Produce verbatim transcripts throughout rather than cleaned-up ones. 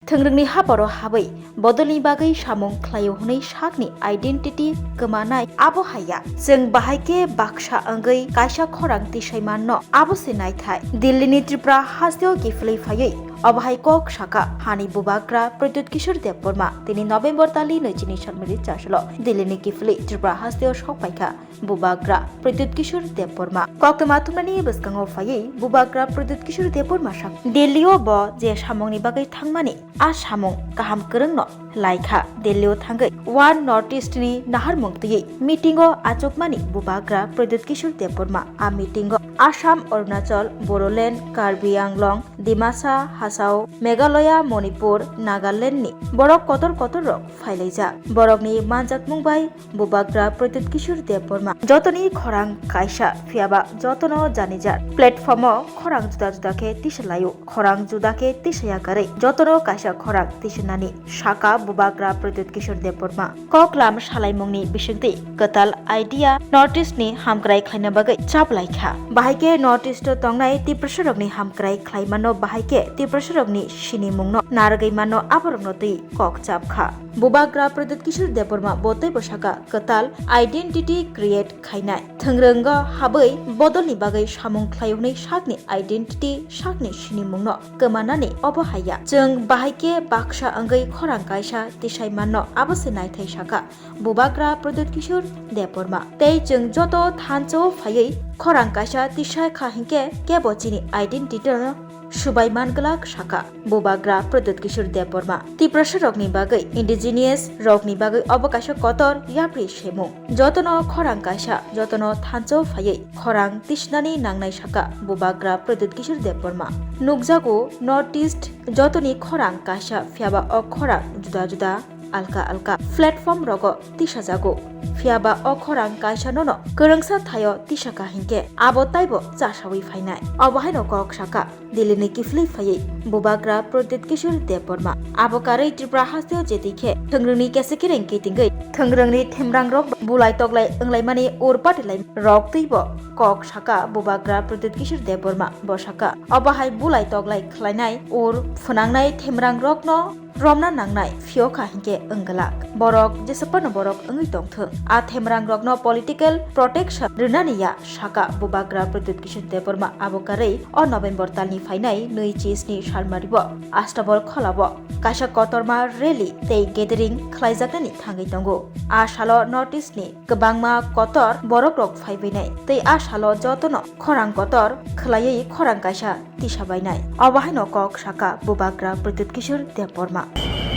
thwngrwngni haporo habwi bodolni bagwi samung khlaio hwnwi sakni identity kwmanai abo haiya. Chwng bahai khe baksa wngwi kaisa khorang tisai manno abo se naithai. Delhi ni Tripura hasteo kiphilwi phaiwi obo hai kok saka hani bubagra Pradyut Kishore Debbarma tini November talni nwichini salmari chasalo Delhi ni kiphilwi Tripura hasteo sok paikha bubagra Pradyut Kishore Debbarma. Koktwma thumnani bwskango phaiwi bubagra Pradyut Kishore Debbarma sak Delhi o bo je samungni bagwi thangmani a samung kaham kwrwngno laikha. Delhi o thangwi One North East ni naharmung twiwi meeting o achukmani bubagra Pradyut Kishore Debbarma a meeting o Assam, Arunachal, Bodoland, Karbi Anglong, Dimasa, Hasao, Meghalaya, Manipur, Nagaland ni borok kotor kotor rok phailaijak. Borokni manjakmung bai bubagra Pradyut Kishore Debbarma jotoni khorang kaisa, phiyaba jotono janijak. Platform o khorang juda juda khe tisa laio, khorang juda khe tisa yakarwi jotono kaisa khorang tisanani saka bubagra Pradyut Kishore Debbarma. Koklam salaimungni bisingtwi kwtal idea North East ni hamkrai khlaina bagwi chaplaikha. Bahai khe North East o tongnai Tiprasarokni hamkrai khlaimano, bahai khe Tiprasarokni sinimungno narwgwi mano, aborokno twi kok chapkha. Bubagra Pradyut Kishore Debbarma bo teibo saka kwtal identity create khainai. Thwngrwngo habwi bodolni bagwi samung khlai hwnwi sakni identity, sakni sinimungno kwmanani obo haiya. Chwng bahai khe baksa wngwi khorang kaisa tisai manno abo se naithai saka bubagra Pradyut Kishore Debbarma. Tei chwng joto thansa o phaiwi khorang kaisa tisai kha hinkhe kebo chini identity no subai man glak saka bubagra Pradyut Kishore Debbarma. Tiprasa rokni bagwi, indigenous rokni bagwi obo kaisa kotor yapri semung. Jotono khorang kaisa, jotono thansa o phaiwi khorang tisnani nangnai saka bubagra Pradyut Kishore Debbarma. Nukjago North East jotoni khorang kaisa, phiyaba o khorang juda juda alka alka platform rogo tisajago. Phiyaba o khorang kaisa nono kwrwngsa thaio tisaka hinkhe abo taibo chasawi phainai. Obo haino kok saka Delhi ni kiphilwi phaiwi bubagra Pradyut Kishore Debbarma. Abo karwi Tripura hasteo jeti khe thwngrwngni kese kereng kitingwi thwngrwngni themrang rok bulai toklai wnglaimani ur patilai rok twibo kok saka bubagra Pradyut Kishore Debbarma. Bo saka obo hai bulai toklai khlainai ur phwnangnai themrang rokno romna nangnai phiyokha hinkhe wngglak. Borok jesaphano borok wngwi tongthwng. A themrang rokno political protection rwnani ya saka bubagra Pradyut Kishore Debbarma abo karwi o November talni phainai nwi chi sni salmari bo Astabol kholabo kaisa kotorma rally tei gathering khlaijaknani thangwi tongo. A salo North East ni kwbangma kotor borok rok phaibainai tei a salo jotono khorang kotor khwlaiwi khorang kaisa tisabainai. Obo haino kok saka bubagra Pradyut Kishore Debbarma.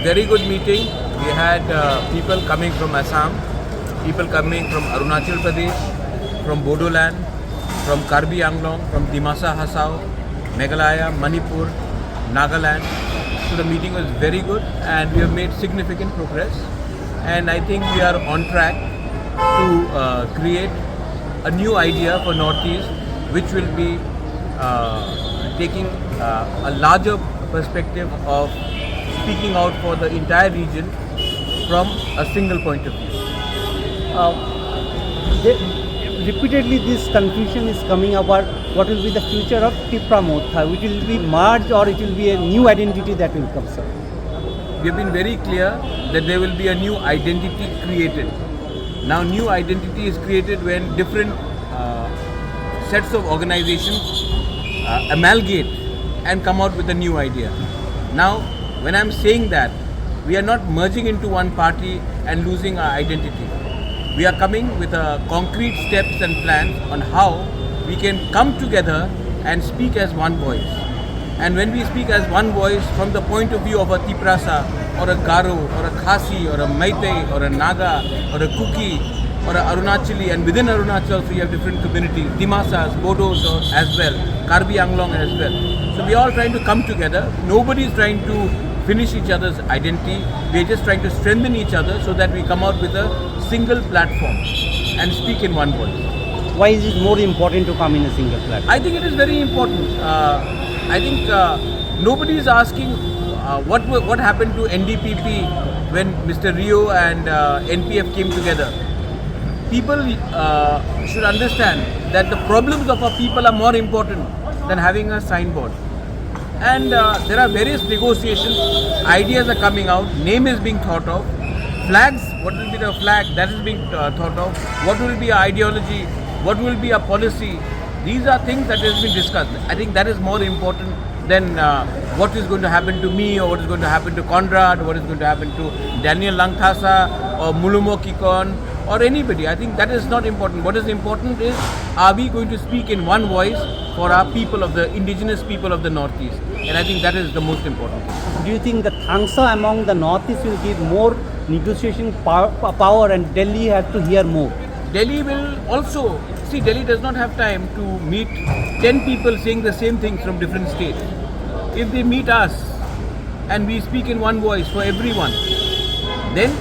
Very good meeting. We had uh, people coming from Assam, people coming from Arunachal Pradesh, from Bodoland, from Karbi Anglong, from Dimasa Hasao, Meghalaya, Manipur, Nagaland. So the meeting was very good and we have made significant progress. And I think we are on track to uh, create a new idea for Northeast, which will be uh, taking uh, a larger perspective of speaking out for the entire region from a single point of view. Uh, the, repeatedly, this confusion is coming about what will be the future of Tipra Motha, which will be merged or it will be a new identity that will come, sir. We have been very clear that there will be a new identity created. Now, new identity is created when different uh, sets of organizations uh, amalgamate and come out with a new idea. Now, when I'm saying that, we are not merging into one party and losing our identity. We are coming with a concrete steps and plans on how we can come together and speak as one voice. And when we speak as one voice from the point of view of a Tiprasa or a Garo or a Khasi or a Meitei or a Naga or a Kuki or a Arunachali, and within Arunachal also you have different communities, Dimasas, Bodos as well, Karbi Anglong as well. So we are all trying to come together. Nobody is trying to finish each other's identity. We are just trying to strengthen each other so that we come out with a single platform and speak in one voice. Why is it more important to come in a single platform? I think it is very important. Uh, I think uh, nobody is asking uh, what wa- what happened to N D P P when Mister Rio and uh, N P F came together. People uh, should understand that the problems of our people are more important than having a signboard. And uh, there are various negotiations, ideas are coming out, name is being thought of, flags, what will be the flag, that is being uh, thought of, what will be our ideology, what will be our policy. These are things that has been discussed. I think that is more important than uh, what is going to happen to me, or what is going to happen to Conrad, what is going to happen to Daniel Langthasa or Mulumo Kikon or anybody. I think that is not important. What is important is, are we going to speak in one voice for our people of the indigenous people of the Northeast? And I think that is the most important thing. Do you think the tangsa among the Northeast will give more negotiation pow- power and Delhi have to hear more? Delhi will also, see, Delhi does not have time to meet ten people saying the same thing from different states. If they meet us and we speak in one voice for everyone, then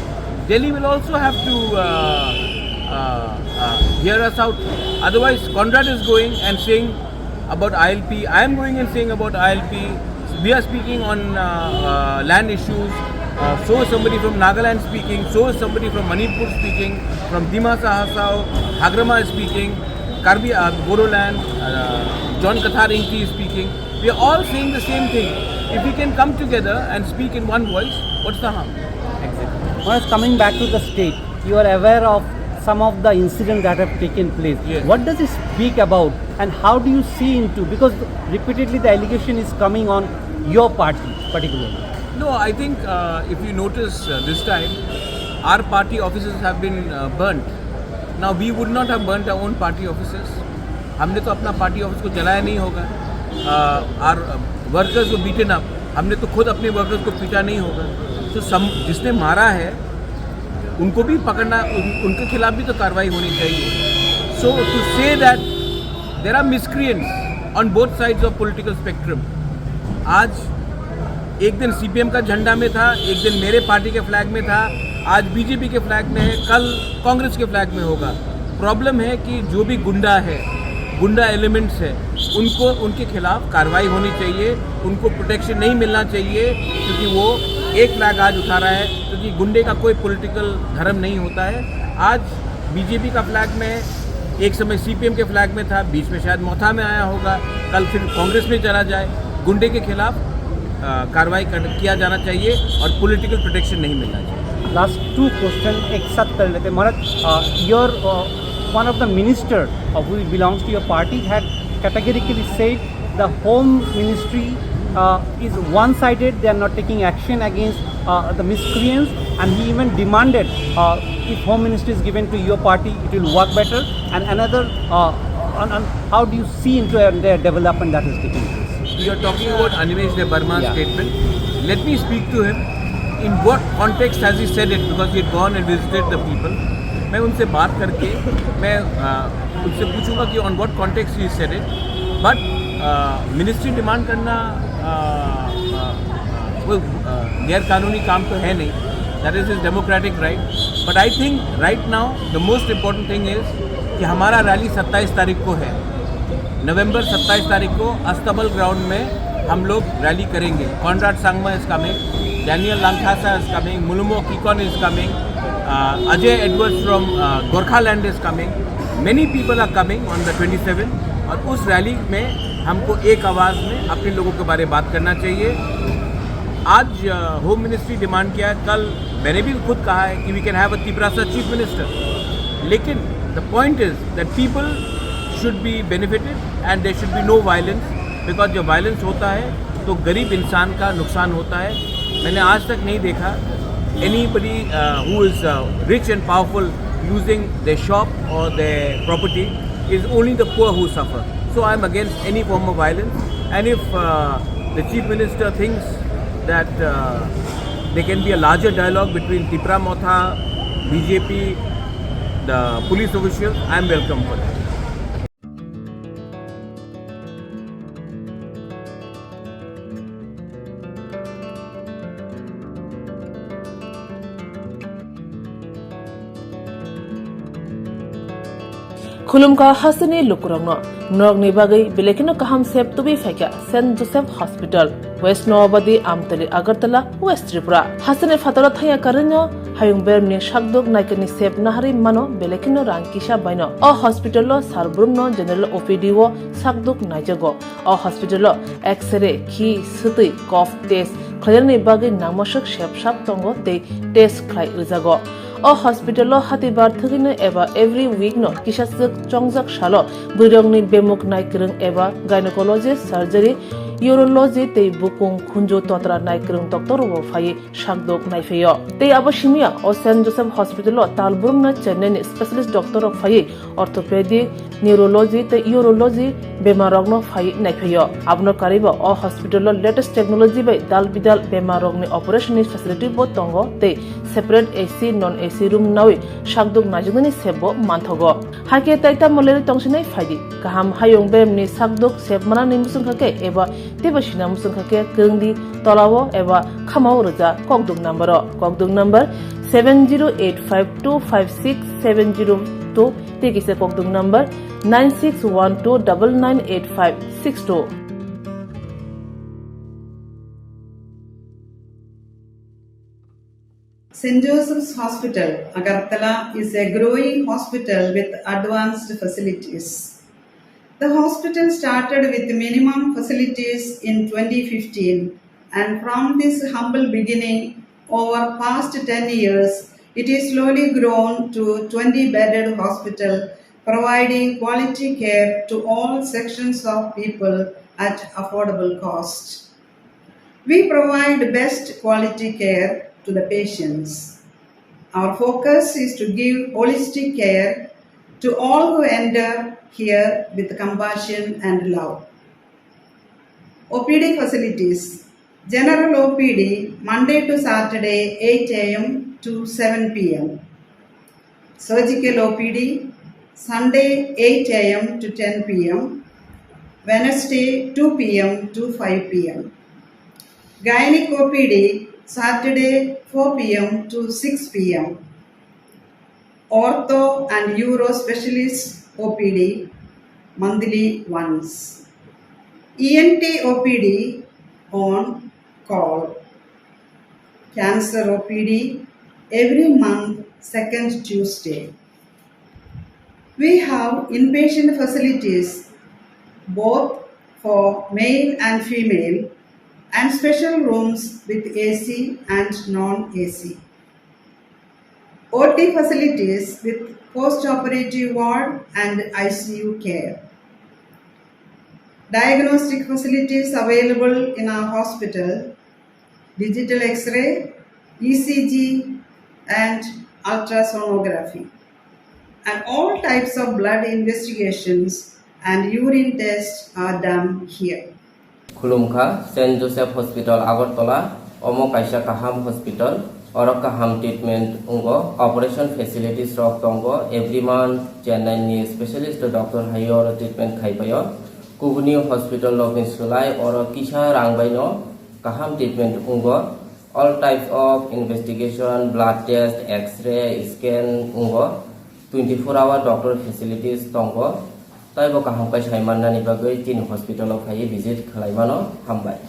Delhi will also have to uh, uh, uh, hear us out. Otherwise, Conrad is going and saying about I L P. I am going and saying about I L P. We are speaking on uh, uh, land issues. Uh, so is somebody from Nagaland speaking. So is somebody from Manipur speaking. From Dima Hasao, Hagrama is speaking. Karbi uh, Bodoland, uh, John Kathar Ingti is speaking. We are all saying the same thing. If we can come together and speak in one voice, what's the harm? Exactly. Maharaj, coming back to the state, you are aware of some of the incidents that have taken place. Yes. What does it speak about, and how do you see into, because repeatedly the allegation is coming on your party particularly? No, I think uh, if you notice uh, this time, our party offices have been uh, burnt. Now, we would not have burnt our own party offices. हमने तो अपना party office को जलाया नहीं होगा. Uh, our uh, workers were beaten up. हमने तो खुद अपने वर्कर्स को पीटा नहीं होगा. तो सम जिसने मारा है, उनको भी पकड़ना, उन, उनके खिलाफ भी तो कार्रवाई होनी चाहिए. So to say that there are miscreants on both sides of political spectrum. आज एक दिन सीपीएम का झंडा में था, एक दिन मेरे पार्टी के फ्लैग में था, आज बीजेपी के फ्लैग में है, कल कांग्रेस के फ्लैग में होगा. प्रॉब्लम है कि जो भी गुंडा है, गुंडा एलिमेंट्स है, उनको, उनके खिलाफ कार्रवाई होनी चाहिए. उनको प्रोटेक्शन नहीं मिलना चाहिए, क्योंकि वो एक फ्लैग आज उठा रहा है, क्योंकि गुंडे का कोई पॉलिटिकल धर्म नहीं होता है. आज बीजेपी का फ्लैग में, एक समय सीपीएम के फ्लैग में था, बीच में शायद मोथा में आया होगा, कल फिर कांग्रेस में चला जाए. गुंडे के खिलाफ अ, कार्रवाई कर, किया जाना चाहिए और पॉलिटिकल प्रोटेक्शन नहीं मिलना चाहिए. Last two question ek saath kar lete. Maharaj, uh, your uh, one of the minister uh, who belongs to your party had categorically said the home ministry uh, is one-sided. They are not taking action against uh, the miscreants, and he even demanded uh, if home ministry is given to your party, it will work better. And another, uh, on, on how do you see into uh, the development that is taking place? You're talking about Animesh Debbarma's Yeah. statement. Let me speak to him. In what context has he said it? Because he had gone and visited the people. मैं उनसे बात करके मैं अ, उनसे पूछूंगा कि on what context he said it. But ministry demand करना अ, अ, वो अ, गैर कानूनी काम तो है नहीं. That is his democratic right. But I think right now the most important thing is कि हमारा रैली सत्ताईस तारीख को है, नवंबर सत्ताईस तारीख को अस्तबल ग्राउंड में हम लोग रैली करेंगे. Conrad Sangma is coming, Daniel Langthasa is coming, Mulumo Kikon is coming, uh, Ajay Edwards from uh, Gorkhaland is coming. Many people are coming on the twenty seven. और उस रैली में हमको एक आवाज़ में अपने लोगों के बारे में बात करना चाहिए. आज होम मिनिस्ट्री डिमांड किया है, कल मैंने भी खुद कहा है कि we can have a Tiprasa chief minister. लेकिन the point is that people should be benefited and there should be no violence, because जब वायलेंस होता है तो गरीब इंसान का नुकसान होता है. मैंने आज तक नहीं देखा anybody uh, who is uh, rich and powerful losing their shop or their property. Is only the poor who suffer. So I'm against any form of violence. And if uh, the Chief Minister thinks that uh, there can be a larger dialogue between Tipra Motha, B J P, the police officials, I'm welcome for that. Khulumkha hasteni lukurokno. Norokni bagwi belai kheno kaham sep tubui phaikha Saint Joseph Hospital, West Noabadi, Amtali, Agartala, West Tripura. Hasteni phataro thangya karwino Hayung beremni sakduk naikani sep naharwi mano, belai kheno rang kisa baino. O hospital o sal brumno general O P D o sakduk naijago. O hospital o X-ray, khi, swtwi, cough test khlainani bagwi nangmaswk sep sak tongo tei test khlai rwjago. O hospital o hatibar thwgwino eba every week no kisa swk chongjak salo bwrwirokni bemuk naikwrwng eba gynecologist, surgery, urology tei bukung khunju totra naikwrwng doctor rokbo phaiwi sakduk naiphaio. Tei abo simiya o Saint Joseph Hospital o tal brumno Chennai ni specialist doctor rok phaiwi orthopedic, neurology tei urology bemar rokno phaiwi naiphaio. Abono karwibo o hospital o latest technology bai dal bidal bemar rokni operation ni facility bo tongo tei separate A C, non A C room nawi sakduk naijaknani sep bo manthogo. Hakhe tai tamo leri tongsinai phaidi. Kaham hayung beremni sakduk sep manani muchungkha khe eba teibo sina muchungkha khe kwrwngdi tolao eba khamao rwja kokduk number o. Kokduk number seven zero eight five two five six seven zero two tei kisa kokduk number nine six one two double nine eight five six two. Saint Joseph's Hospital, Agartala is a growing hospital with advanced facilities. The hospital started with minimum facilities in twenty fifteen, and from this humble beginning, over past ten years, it is slowly grown to twenty bedded hospital, providing quality care to all sections of people at affordable cost. We provide best quality care to the patients. Our focus is to give holistic care to all who enter here with compassion and love. O P D facilities. General O P D, Monday to Saturday, eight A M to seven P M. Surgical O P D, Sunday, eight A M to ten P M, Wednesday, two P M to five P M. Gynec O P D, Saturday, four P M to six P M. Ortho and Uro Specialist O P D, monthly once. E N T O P D on call. Cancer O P D every month, second Tuesday. We have inpatient facilities both for male and female and special rooms with A C and non-A C. O T facilities with post-operative ward and I C U care. Diagnostic facilities available in our hospital, digital X-ray, E C G, and ultrasonography, and all types of blood investigations and urine tests are done here. Khulumkha, Saint Joseph Hospital, Agartala, omo kaisa kaham hospital, oro kaham treatment wngo, operation facilities rok tongo, every month Chennai ni specialist doctor hai oro treatment khai paio. Kubuni hospital rokni swlai oro kisa rang baino kaham treatment wngo. All types of investigation, blood test, X-ray, scan wngo. Twenty four hour doctor facilities tongo. Taibo kaham khe sai mannani bagwi chini hospital o phaiwi visit khlai mano. Hambai.